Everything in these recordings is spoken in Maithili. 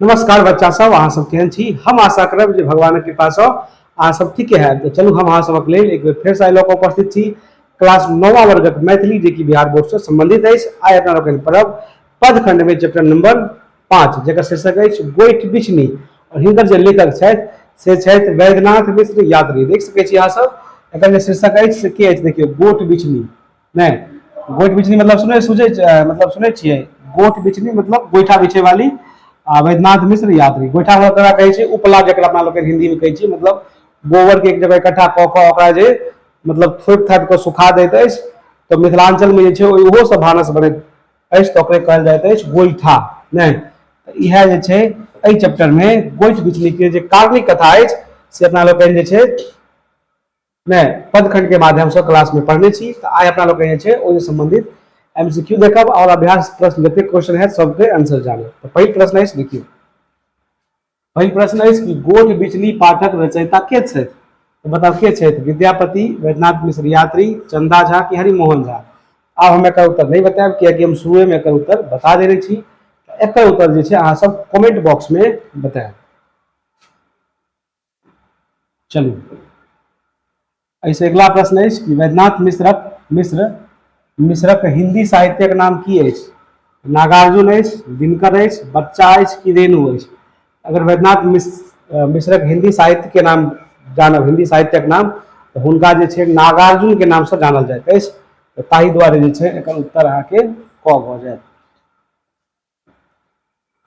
नमस्कार बच्चा सब, अहाँ सब केहन छी? हम आशा करब जे भगवानक कृपा सँ अहाँ सब ठीके हैब। तऽ चलू हम अहाँ सबक लेल एक बेर फेरसँ आइ लऽ कऽ उपस्थित छी क्लास नौवा वर्गक मैथिली, जे कि बिहार बोर्डसँ सम्बन्धित अछि। आइ अपना लोकनि पढ़ब पदखंडमे चैप्टर नंबर 5, जकर शीर्षक अछि गोइठ बिछनी, और हिनकर जे लेखक छथि से छथि वैद्यनाथ मिश्र यात्री। देख सकै छी अहाँ सब, एकर जे शीर्षक अछि से की अछि? देखियौ, गोट बिछनी। नहि, गोट बिछनी मतलब सुनै सुझै, मतलब सुनै छियै, गोट बिछनी मतलब गोइठा बिछे वाली। आ वैद्यनाथ मिश्र यात्री गोइठा ओकरा कहै छै उपला, जकरा अपना लोग हिंदी में कहै छियै, मतलब गोबर के एक जगह इकट्ठा कऽ कऽ ओकरा जे मतलब थोपि थापि कऽ सुखा दैत अछि, तऽ मिथिलांचल मे जे छै ओहो सब भानस बनैत अछि, तऽ ओकरे कहल जाइत अछि गोइठा। नहि तऽ इएह जे छै एहि चैप्टर मे गोइठ बिछनी के जे काल्पनिक कथा अछि से अपना लोकनि जे छै नहि पदखंड के माध्यम से क्लास में पढ़ने छी। तऽ आइ अपना लोग जे छै ओहिसँ संबंधित एमसीक्यू देखब और अभ्यास प्रश्न जतेक क्वेश्चन है सबके आंसर जानब। तऽ पहिल प्रश्न अछि, देखियौ, पहिल प्रश्न अछि कि गोट बिचली पाठक रचयिता के छथि? तऽ बताउ के छथि? विद्यापति, वैद्यनाथ मिश्र यात्री, चंदा झा कि हरिमोहन झा? आब हम एकर उत्तर नहि बतायब, कियाकि हम शुरुए में एकर उत्तर बता देने छी। एकर उत्तर जे छै अहाँ सब कमेंट बॉक्स में बतायब। चलू, एहिसँ अगिला प्रश्न अछि कि वैद्यनाथ मिश्रक मिश्र मिश्रक हिंदी साहित्यक नाम की अछि? नागार्जुन अछि, दिनकर अछि, बच्चा अछि कि रेणु अछि? अगर वैद्यनाथ मिश्रक हिंदी साहित्य के नाम जानब, हिंदी साहित्यक नाम, तऽ हुनका जे छै नागार्जुन के नामसँ जानल जाइत अछि। तऽ ताहि दुआरे जे छै एकर उत्तर अहाँके क भऽ जायत।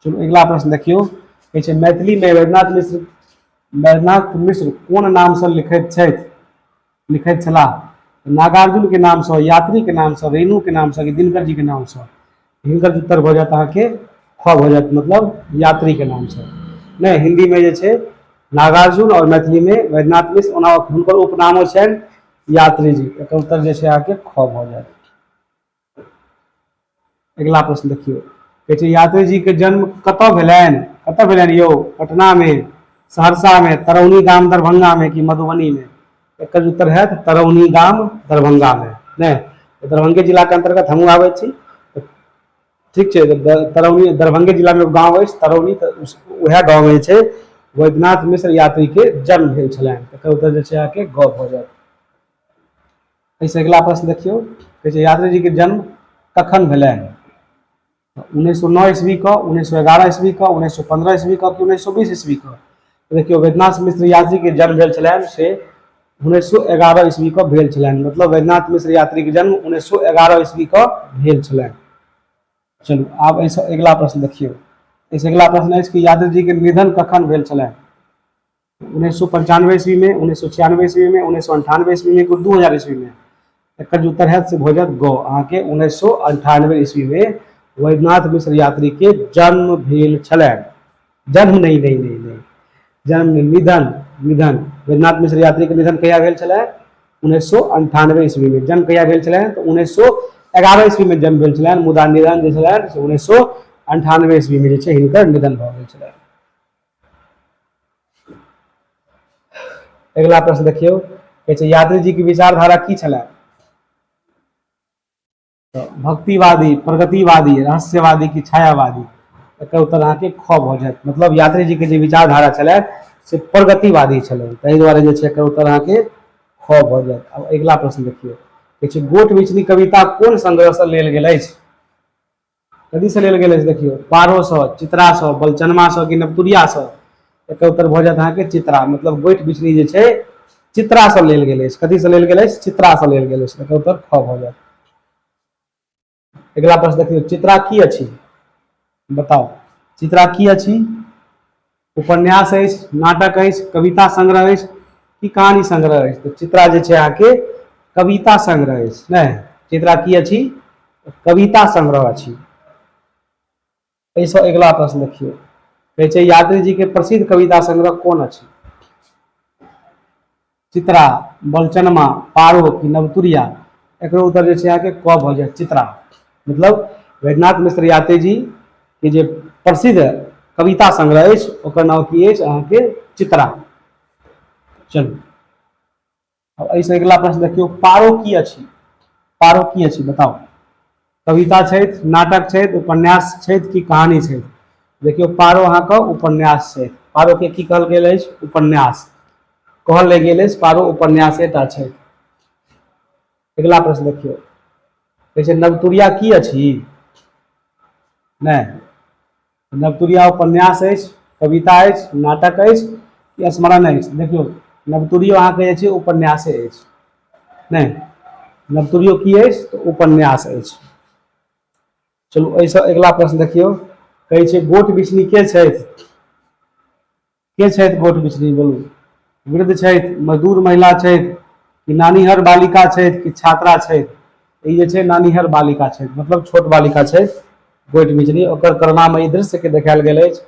चलू, अगिला प्रश्न देखियौ। कहै छै मैथिलीमे वैद्यनाथ मिश्र कोन नामसँ लिखैत छथि, लिखैत छलाह? नागार्जुन के नामसँ, यात्री के नामसँ, रेणु के नामसँ कि दिनकर जी के नामसँ? हिनकर उत्तर भऽ जायत अहाँके ख भऽ जायत, मतलब यात्री के नामसँ। नहि, हिन्दीमे जे छै नागार्जुन और मैथिलीमे वैद्यनाथ मिश्र, ओना हुनकर उपनामो छनि यात्री जी। एकर उत्तर जे छै अहाँके ख भऽ जायत। अगिला प्रश्न देखियौ। कहै छै यात्री जी के जन्म कतऽ भेलनि? कतऽ भेलनि यौ? पटना मे, सहरसा मे, तरौनी गाम दरभंगा मे कि मधुबनी मे? एकर उत्तर हैत तरौनी गाम दरभंगा मे। नहि, दरभंगे जिला के अंतर्गत हमहूँ आबै छी। ठीक छै, तरौनी दरभंगे जिला मे एगो गाँव अछि तरौनी, तऽ उएह गाँव मे जे छै वैद्यनाथ मिश्र यात्री के जन्म भेल छलनि। एकर उत्तर जे छै अहाँके ग भऽ जायत। एहिसँ अगिला प्रश्न देखियौ। कहै छै यात्री जीके जन्म कखन भेलनि? 1909 ईस्वी कऽ, 1911 ईस्वी कऽ, 1915 ईस्वी कऽ कि 1920 ईस्वी कऽ? देखियौ, वैद्यनाथ मिश्र यात्रीके जन्म भेल छलनि से 1911 ईस्वी कऽ भेल छलनि, मतलब वैद्यनाथ मिश्र यात्रीके जन्म 1911 ईस्वी कऽ भेल छलनि। चलू, आब एहिसँ अगिला प्रश्न देखियौ। एहिसँ अगिला प्रश्न अछि कि यात्री जीके निधन कखन भेल छलनि? 1995 ईस्वी में, 1996 ईस्वी में, 1998 ईस्वी में कि 2000 ईस्वी में? एकर जे उत्तर हैत से भऽ जायत ग, अहाँके 1998 ईस्वी में वैद्यनाथ मिश्र यात्री के जन्म भेल छलनि। जन्म नहीं, नहीं, नहीं, नहीं, जन्म नहीं, निधन, निधन। वैद्यनाथ मिश्र यात्री के निधन कहिया भेल छलै? 1998 ईस्वी में। जन्म कहिया भेल छलनि? तऽ 1911 ईस्वी में जन्म भेल छलनि, मुदा निधन जे छलनि से 1998 ईस्वी में जे छै हिनकर निधन भऽ गेल छलनि। अगिला प्रश्न देखियौ। कहै छै यात्री जी के विचारधारा की छलै? तऽ भक्तिवादी, प्रगतिवादी, रहस्यवादी कि छायावादी? एकर उत्तर अहाँके ख भऽ जायत, मतलब यात्री जी के जे विचारधारा छलै से प्रगतिवादी छलै, ताहि दुआरे जे छै एकर उत्तर अहाँके ख भऽ जायत। आब अगिला प्रश्न देखियौ। कहै छै गोट बिछनी कविता कोन संग्रहसँ लेल गेल अछि? कथीसँ लेल गेल अछि? देखियौ, पारोसँ, चित्रासँ, बलचनमासँ कि नवतुरियासँ? एकर उत्तर भऽ जायत अहाँके चित्रा, मतलब गोठि बिछनी जे छै चित्रासँ लेल गेल अछि। कथीसँ लेल गेल अछि? चित्रासँ लेल गेल अछि। एकर उत्तर ख भऽ जायत। अगिला प्रश्न देखियौ। चित्रा की अछि? बताउ, चित्रा की अछि? उपन्यास अछि, नाटक अछि, कविता संग्रह अछि कि कहानी संग्रह अछि? तऽ चित्रा जे छै अहाँके कविता संग्रह अछि। नहि, चित्रा की अछि? कविता संग्रह अछि। एहिसँ अगिला प्रश्न देखियौ। कहै छै यात्री जी के प्रसिद्ध कविता संग्रह कोन अछि? चित्रा, बलचनमा, पारो कि नवतुरिया? एकरो उत्तर जे छै अहाँके क भऽ जायत, चित्रा। मतलब वैद्यनाथ मिश्र यात्री जी के जे प्रसिद्ध कविता संग्रह अछि ओकर नाम की अछि? अहाँके चित्रा। चलू, अब एहिसँ अगिला प्रश्न देखियौ। पारो की अछि? पारो की अछि? बताउ, कविता छथि, नाटक छथि, उपन्यास छथि कि कहानी छथि? देखियौ, पारो अहाँके उपन्यास छै। पारो के की कहल गेल अछि? उपन्यास कहल गेल अछि। पारो उपन्यासेटा छै। अगिला प्रश्न देखियौ, कहै छै नवतुरिया की अछि? नहि, नवतुरिया उपन्यास अछि, कविता अछि, नाटक अछि कि स्मरण अछि? देखियौ, नवतुरियो अहाँके जे छै उपन्यासे अछि। नहि, नवतुरियो की अछि? तऽ उपन्यास अछि। चलू, एहिसँ अगिला प्रश्न देखियौ। कहै छै गोट बिछनी के छथि? के छथि गोट बिछनी? बोलू। वृद्ध छथि, मजदूर महिला छथि कि नानीहर बालिका छथि कि छात्रा छथि? ई जे छै नानीहर बालिका छथि, मतलब छोट बालिका छथि गोट बिछनी। ओकर करुणामयी दृश्य के देखायल गेल अछि,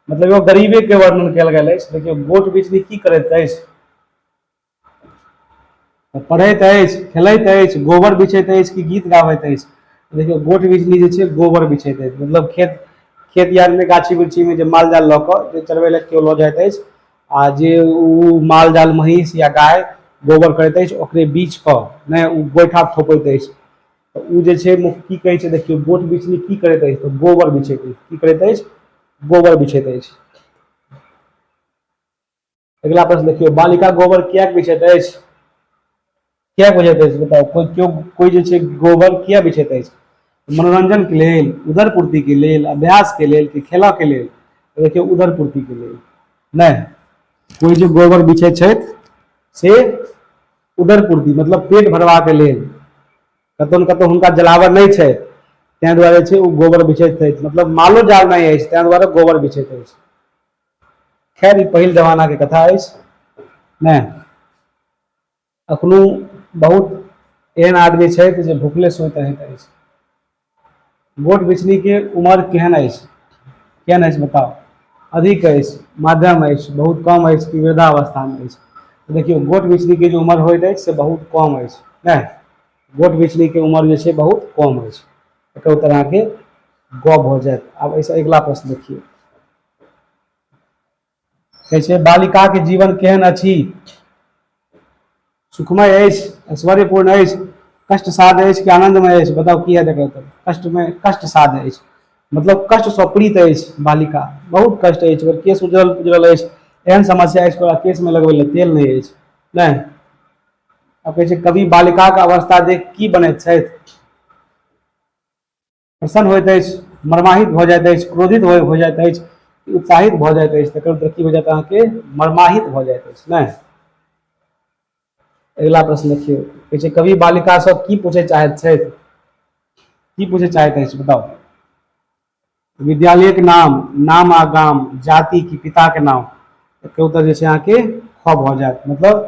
मतलब एगो गरीबे के वर्णन कयल गेल अछि। देखियौ, गोट बिछनी की करैत अछि? पढ़ैत अछि, खेलैत अछि, गोबर बिछैत अछि कि गीत गाबैत अछि? देखियौ, गोट बिजली जे छै गोबर बिछैत अछि, मतलब खेत खेत यारमे, गाछी वृक्षीमे जे माल जाल लऽ कऽ जे चरबै लए केओ लऽ जाइत अछि आ जे ओ माल जाल महींस या गाय गोबर करैत अछि, ओकरे बीछ कऽ नहि ओ गोइठा थोपैत अछि। तऽ ओ जे छै की कहै छै? देखियौ, गोट बिछनी की करैत अछि? तऽ गोबर बिछैत अछि। की करैत अछि? गोबर बिछैत अछि। अगिला प्रश्न देखियौ, बालिका गोबर किएक बिछैत अछि? किएक बिछैत अछि, बताउ। कोइ केओ कोइ जे छै गोबर किया बिछैत अछि? मनोरंजन के लेल, उदर पूर्ति के लेल, अभ्यास के लेल कि खेलऽ के लेल? देखियौ, उदर पूर्ति के लेल। नहि, कोइ जे गोबर बिछैत छथि से उदर पूर्ति, मतलब पेट भरबाके लेल। कतौ ने कतौ हुनका जलावर नहि छै, ताहि दुआरे छै ओ गोबर बिछैत अछि, मतलब मालो जाल नहि अछि, ताहि दुआरे गोबर बिछैत अछि। खैर, ई पहिल जमानाके कथा अछि। नहि, अखनो बहुत एहन आदमी छथि जे भुखले सुति रहैत अछि। गोट बिछनीके उमर केहन अछि? केहन अछि, बताउ। अधिक अछि, माध्यम अछि, बहुत कम अछि कि वृद्धावस्थामे अछि? देखियौ, गोट बिछनीके जे उमर होइत अछि से बहुत कम अछि। नहि, गोट बिछनीके उमर जे छै बहुत कम अछि। एकर उत्तर अहाँके ग भऽ जायत। आब एहिसँ अगिला प्रश्न देखियौ। कहै छै बालिकाके जीवन केहन अछि? सुखमय अछि, ऐश्वर्यपूर्ण अछि, कष्ट साध्य अछि कि आनंदमय अछि? बताउ की है एकर उत्तर। कष्टमय, कष्ट साध्य अछि, मतलब कष्टसँ पीड़ित अछि बालिका। बहुत कष्ट अछि, ओकर केश उजरल पुजरल अछि, एहन समस्या अछि ओकरा केशमे लगबै लए तेल नहि अछि। नहि, आब कहै छै कवि बालिकाके अवस्था देख की बनैत छथि? प्रसन्न होइत अछि, मर्माहित भऽ जाइत अछि, क्रोधित हो जाइत अछि, उत्साहित भऽ जाइत अछि? तकर उत्तर की भऽ जायत अहाँके? मर्माहित भऽ जाइत अछि। नहि, अगिला प्रश्न देखियौ। कहै छै कवि बालिका सँ की पूछय चाहैत छथि? की पूछय चाहैत अछि, बताउ। विद्यालयक नाम, नाम आ गाम, जाति की पिताके नाम? एकर उत्तर जे छै अहाँके ख भऽ जायत, मतलब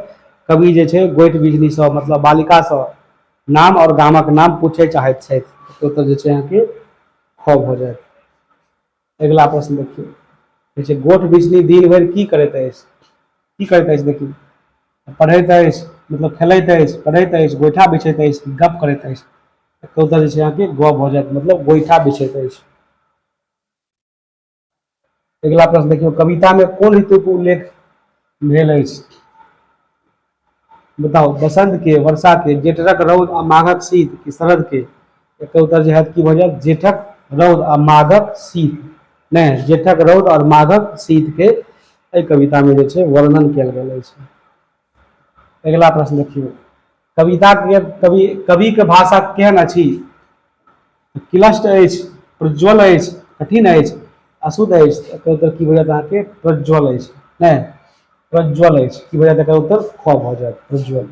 कवि जे छै गोटि बिजलीसँ, मतलब बालिकासँ नाम आओर गामक नाम पूछय चाहैत छथि। एकर उत्तर जे छै अहाँके ख भऽ जायत। अगिला प्रश्न देखियौ। कहै छै गोट बिजली दिन भरि की करैत अछि? की करैत अछि? देखियौ, पढ़ैत अछि, मतलब खेलैत अछि, पढ़ैत अछि, गोइठा बिछैत अछि, गप करैत अछि? एकर उत्तर जे छै अहाँके ग भऽ जायत, मतलब गोइठा बिछैत अछि। अगिला प्रश्न देखियौ, कवितामे कोन ऋतुके उल्लेख भेल अछि, बताउ। बसंत के, वर्षा के, जेठक रौद आ माघक शीत कि शरद के? एकर उत्तर जे हैत की भऽ जायत? जेठक रौद आ माघक शीत। नहि, जेठक रौद आओर माघक शीत के एहि कविता में जे छै वर्णन कयल गेल अछि। अगिला प्रश्न देखियौ, कविता के कवि कवि के भाषा केहन अछि? क्लिष्ट अछि, प्रज्वल अछि, कठिन अछि, अशुद्ध अछि? एकर उत्तर की भऽ जायत अहाँके? प्रज्वल अछि। नहि, प्रज्वल अछि। की भऽ जायत एकर उत्तर? ख भऽ जायत, प्रज्वल।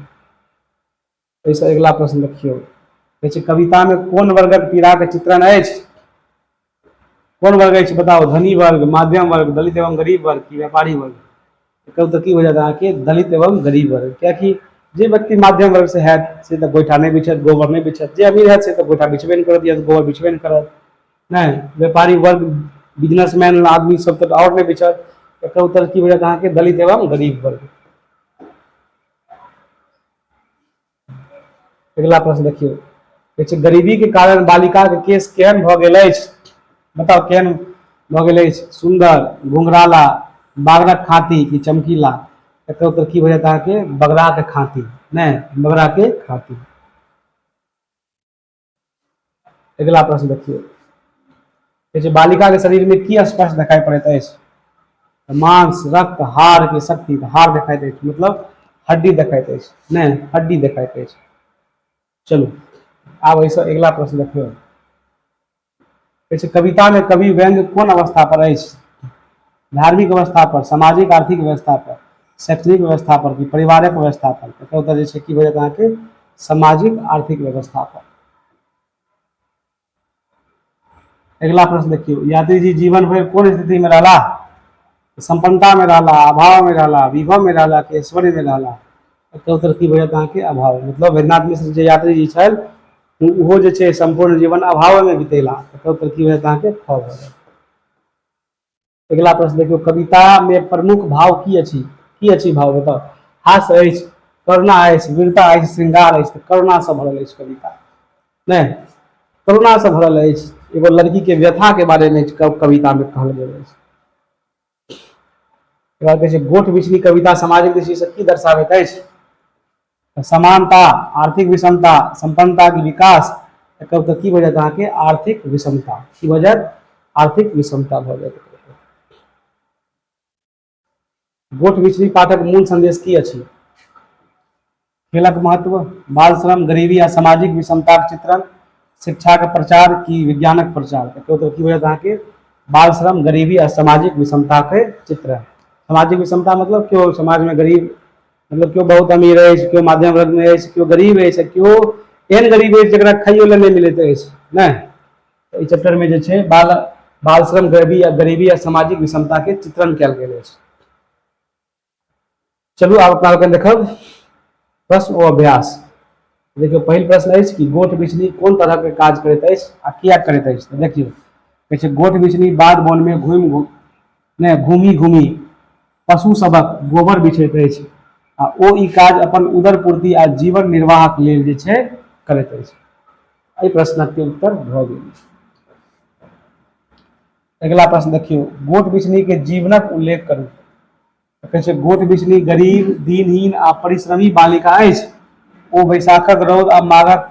एहिसँ अगिला प्रश्न देखियौ। कहै छै कवितामे कोन वर्गक पीड़ाके चित्रण अछि? कोन वर्ग अछि, बताउ। धनी वर्ग, माध्यम वर्ग, दलित एवं गरीब वर्ग कि व्यापारी वर्ग? एकर उत्तर की हो जायत अहाँके? दलित एवं गरीब वर्ग। कियाकि जे व्यक्ति माध्यम वर्ग से हैत से तऽ गोइठा नहि बिछत, गोबर नहि बिछत। जे अमीर हैत से तऽ गोइठा बिछबे नहि करत या गोबर बिछबे नहि करत। नहि, व्यापारी वर्ग, बिजनेसमैन आदमी सब तऽ आओर नहि बिछत। एकर उत्तर की हो जायत अहाँके? दलित एवं गरीब वर्ग। अगिला प्रश्न देखियौ। कहै छै गरीबी के कारण बालिका के केश केहन भऽ गेल अछि? बताउ, केहन भऽ गेल अछि? सुन्दर, घुंघराला, बागरक खाँती कि चमकीला? एकर उत्तर की भऽ जायत अहाँके? बगराक खाँती। नहि, बगरा के खाँती। अगिला प्रश्न देखियौ। कहै छै बालिका के शरीर में की स्पर्श देखाई पड़ैत अछि? तऽ मांस, रक्त, हाड़ के शक्ति, तऽ हाड़ देखाइत अछि, मतलब हड्डी देखाइत अछि, नहि हड्डी देखाइत अछि। चलू आब एहिसँ अगिला प्रश्न देखियौ। कहै छै कविता में कवि व्यंग्य कोन अवस्था पर अछि? धार्मिक अवस्था पर, सामाजिक आर्थिक व्यवस्था पर, शैक्षणिक व्यवस्था पर कि पारिवारिक व्यवस्था पर? एकर उत्तर जे छै की भऽ जायत अहाँके? सामाजिक आर्थिक व्यवस्था पर। अगिला प्रश्न देखियौ, यात्री जी जीवन भरि कोन स्थिति में रहला? संपन्नता में रहला, अभाव में रहला, विभव में रहला कि ऐश्वर्य में रहला? एकर उत्तर की भऽ जायत अहाँके? अभाव। मतलब वैद्यनाथ मिश्र जे यात्री जी छल ओहो जे छै सम्पूर्ण जीवन अभाव में बितेला। एकर उत्तर की भऽ जायत अहाँके? ख भऽ जायत। अगिला प्रश्न देखियौ, कविता में प्रमुख भाव की अछि? की अछि भाव बताउ? हास्य अछि, करुणा अछि, वीरता अछि, श्रृंगार अछि? तऽ करुणा से भरल अछि कविता, नहि करुणा से भरल अछि। एगो लड़की के व्यथा के बारे में कविता में कहल गेल अछि। एकरा कहै छै गोठ बिछनी कविता सामाजिक दृष्टि से की दर्शाबैत अछि? समानता, आर्थिक विषमता, संपन्नता के विकास? एकर उत्तर की भऽ जायत अहाँके? आर्थिक विषमता। की भऽ जायत? आर्थिक विषमता भऽ जायत। गोठ बिछनी पाठक मूल संदेश की अछि? खेलक महत्व, बाल श्रम, गरीबी आ सामाजिक विषमताक चित्रण, शिक्षाक प्रचार की विज्ञानक प्रचार? एकर उत्तर की भऽ जायत अहाँके? बाल श्रम, गरीबी आ सामाजिक विषमताके चित्रण। सामाजिक विषमता मतलब केओ समाजमे गरीब, मतलब केओ बहुत अमीर अछि, केओ मध्यम वर्गमे अछि, केओ गरीब अछि, केओ एहन गरीब अछि जकरा खाइयो लए नहि मिलैत अछि। नहि एहि चैप्टरमे जे छै बाल बाल श्रम, गरीबी आ सामाजिक विषमताके चित्रण कयल गेल अछि। चलू आब अपना लोकनि देखब प्रश्न ओ अभ्यास। देखियौ, पहिल प्रश्न अछि कि गोट बिछनी कोन तरहके काज करैत अछि आ किया करैत अछि? तऽ देखियौ, कहै छै गोट बिछनी बाध बोनमे घुमि घुमि नहि घूमि घूमि पशु सभक गोबर बिछैत अछि आ ओ ई काज अपन उदर पूर्ति आ जीवन निर्वाहक लेल जे छै करैत अछि। एहि प्रश्नक उत्तर भऽ गेल। अगिला प्रश्न देखियौ, गोट बिछनी के जीवनक उल्लेख करू। कहै छै गोट बिछनी गरीब, दीनहीन आ परिश्रमी बालिका अछि। ओ बैसाखक रौद आ माघक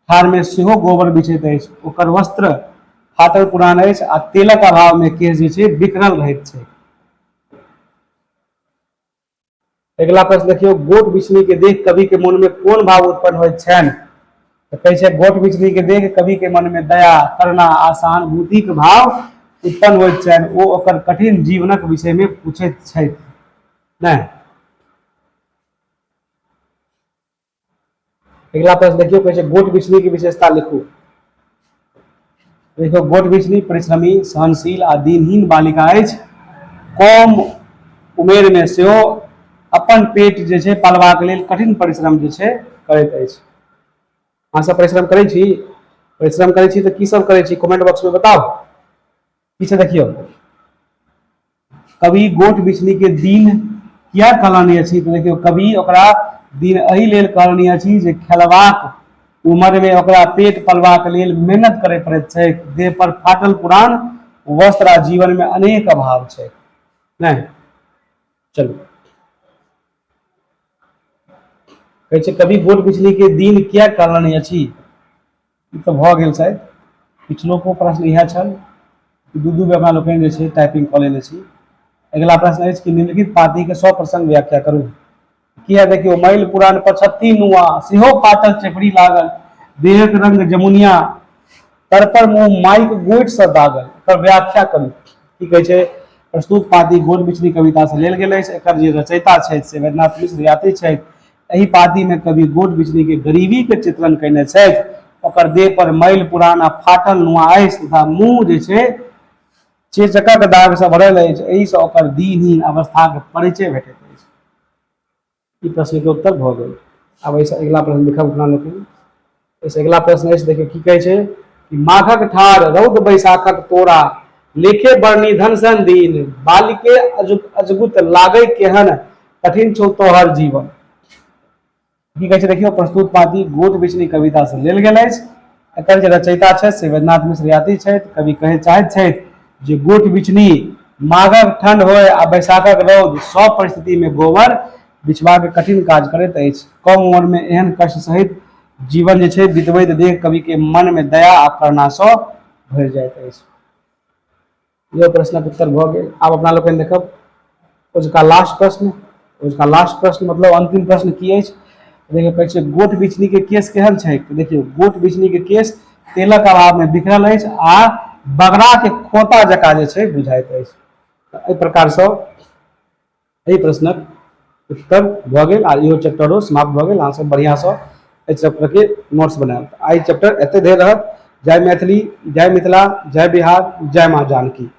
ठाढ़मे सेहो गोबर बिछैत अछि। ओकर वस्त्र फाटल पुरान अछि आ तेलक अभावमे केश जे छै बिखरल रहैत छै। अगिला प्रश्न देखियौ, गोट बिछनी के देख कवि के मन में कोन भाव उत्पन्न होइत छनि? तऽ कहै छै गोट बिछनी के देख कवि के मन में दया, करुणा आ सहानुभूति के भाव उत्पन्न होइत छनि। ओ ओकर कठिन जीवनक विषय में पूछैत छथि। नहि अगिला प्रश्न देखियौ, कहै छै गोट बिछनी के विशेषता लिखू। देखियौ, गोट बिछनी परिश्रमी, सहनशील आ दीनहीन बालिका अछि। कम उमेर मे सेहो अपन पेट जे छै पालबाक लेल कठिन परिश्रम जे छै करैत अछि। अहाँ सब परिश्रम करै छी? परिश्रम करै छी तऽ की सब करै छी? कमेंट बॉक्स में बताउ। की छै देखियौ, कवि गोट बिछनी के दिन किया कहलनि अछि? तऽ देखियौ, कवि ओकरा दिन एहि लेल कहलनि अछि जे खेलबाक उम्र में ओकरा पेट पलबाक लेल मेहनत करे पड़ैत छैक, देह पर फाटल पुरान वस्त्र आ जीवन में अनेक अभाव छै। नहि चलू, कहै छै कवि गोट बिछनी के दिन किया कहलनि अछि? ई तऽ भऽ गेल शायद। पिछलो को प्रश्न इएह छल, दू दू बेर अपना लोकनि जे छै टाइपिंग कऽ लेने छी। अगिला प्रश्न अछि कि निम्नलिखित पाँतिके सप्रसंग व्याख्या करू। किया देखियौ, मैल पुरान पछत्ती नुआ सेहो फाटल चेपड़ी लागल, देहक रंग जमुनिया तरपर मुँह माइक गोइठसँ दागल, एकर व्याख्या करू। की कहै छै, प्रस्तुत पाँति गोट बिछनी कवितासँ लेल गेल अछि। एकर जे रचयिता छथि से वैद्यनाथ मिश्र यात्री छथि। एहि पाँतिमे कवि गोट बिछनीके गरीबीके चित्रण कयने छथि। ओकर देह पर मैल पुरान आ फाटल नुआ अछि तथा मुँह जे छै चेचकक दागसँ भरल अछि। एहिसँ ओकर दीनहीन अवस्थाक परिचय भेटैत अछि। ई प्रश्नके उत्तर भऽ गेल। आब एहिसँ अगिला प्रश्न लिखब अपना लोकनि। एहिसँ अगिला प्रश्न अछि, देखियौ की कहै छै कि माघक ठाढ़ रौद बैसाखक तोरा लेखे बरनी धन सन दीन, बालिके अजगुत लागै केहन कठिन छौ तोहर जीवन। की कहै छै देखियौ, प्रस्तुत पाँति गोट बिछनी कविता से लेल गेल अछि। एकर जे रचयिता छथि से वैद्यनाथ मिश्र यात्री छथि। कवि कहै चाहैत छथि जे गोट बिछनी माघक ठंड होय आ बैसाखक रौद, सब परिस्थिति में गोबर बिछबाक कठिन काज करैत अछि। कम उम्र में एहन कष्ट सहित जीवन जे छै बितबैत देख कवि के मन में दया आ करुणा सँ भरि जाइत अछि। इहो प्रश्नक उत्तर भऽ गेल। आब अपना लोकनि देखब ओजुका लास्ट प्रश्न। ओजुका लास्ट प्रश्न मतलब अंतिम प्रश्न की अछि? देखियौ, कहै छै गोट बिचनी के केस केहन छै? देखियौ, गोट बिचनी के केस तेलक अभाव मे बिखरल अछि आ बगड़ा के खोता जकाँ जे छै बुझाइत अछि। तऽ एहि प्रकारसँ एहि प्रश्नक उत्तर भऽ गेल आ इहो चैप्टरो समाप्त भऽ गेल। अहाँसभ बढ़िआँसँ एहि चैप्टरके नोट्स बनायब। आइ चैप्टर एते धरि रहत। जय मैथिली, जय मिथिला, जय बिहार, जय माँ जानकी।